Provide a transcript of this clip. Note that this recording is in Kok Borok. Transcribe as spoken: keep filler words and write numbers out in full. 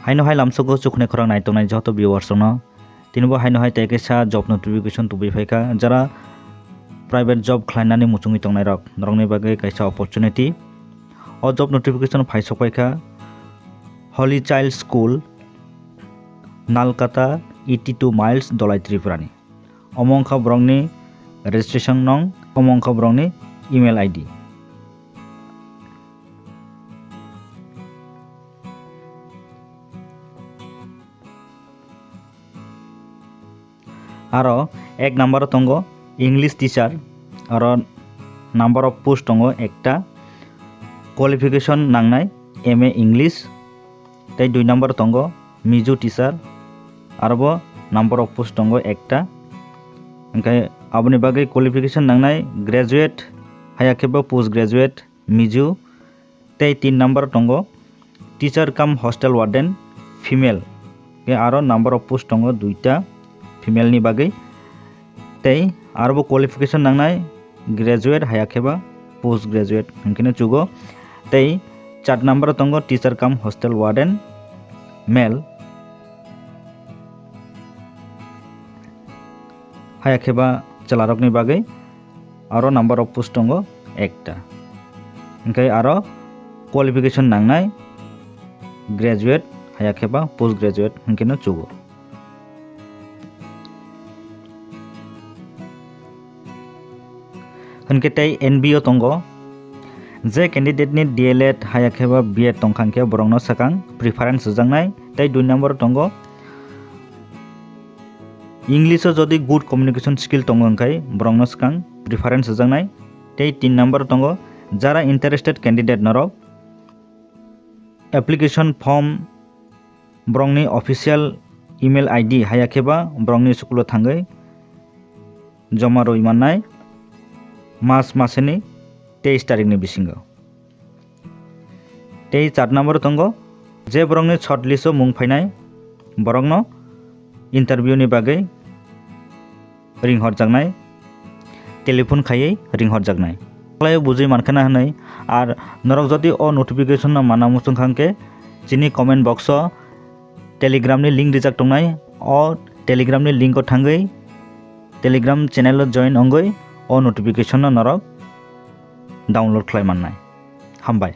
Haino hai lamsogo chuknai khorang nai tongnai joto viewers rokno. Tini bo haino hai tei kaisa job notification tubui phaikha. Jara private job khlainani muchungwi tongnai rok, norokni bagwi kaisa opportunity. O job notification phai sok phaikha Holy Child School, Nalkata, eighty two miles, Dolai, Tripura ni. Omo wngkha borokni registration nong, omo wngkha borokni email I D. Aro ek number o tongo English teacher, aro number of post tongo ekta, qualification nangnai M A English, tei dui number tongo Mizo teacher, arobo number of post tongo ekta. Hwnkhe aboni bagwi qualification nangnai graduate, haya khe bo post graduate, Mizo, tei tin number tongo teacher cum hostel warden, female, hwnkhe aro number of post tongo duita female ni bagwi, tei arobo qualification nangnai graduate, haya khe ba post graduate hwnkheno chugo. Tei char number o tongo teacher cum hostel warden, male, haya khe ba chwlarokni bagwi aro number of post tongo ekta. Hwnkhe aro qualification nangnai graduate, haya khe ba post graduate hwnkheno chugo. Hwnkhe tei N B O tongo, je candidate ni D L Ed haya khe ba B Ed tongkha hwnkhe borokno swkang preference rwjaknai, tei dui number o tongo English o jodi good communication skill tongo hwnkhe borokno swkang preference rwjaknai, tei tin number o tongo jara interested candidate norok application form borokni official email I D haya khe ba borokni school o thangwi joma rwi mannai March maseni teis tarikni bisingo. Tei char number o tongo, je borokni short list o mung phainai borokno interview ni bagwi ringhorjaknai, telephone khaiwi ringhorjaknai. Khlaiwi bujui mankha na hwnwi, ar norok jodi o notification no mana muchung kha hwnkhe chini comment box o Telegram ni link rijak tongnai, o Telegram ni link o thangwi Telegram channel o join wngwi o notification no norok download khlai mannai. Hambai.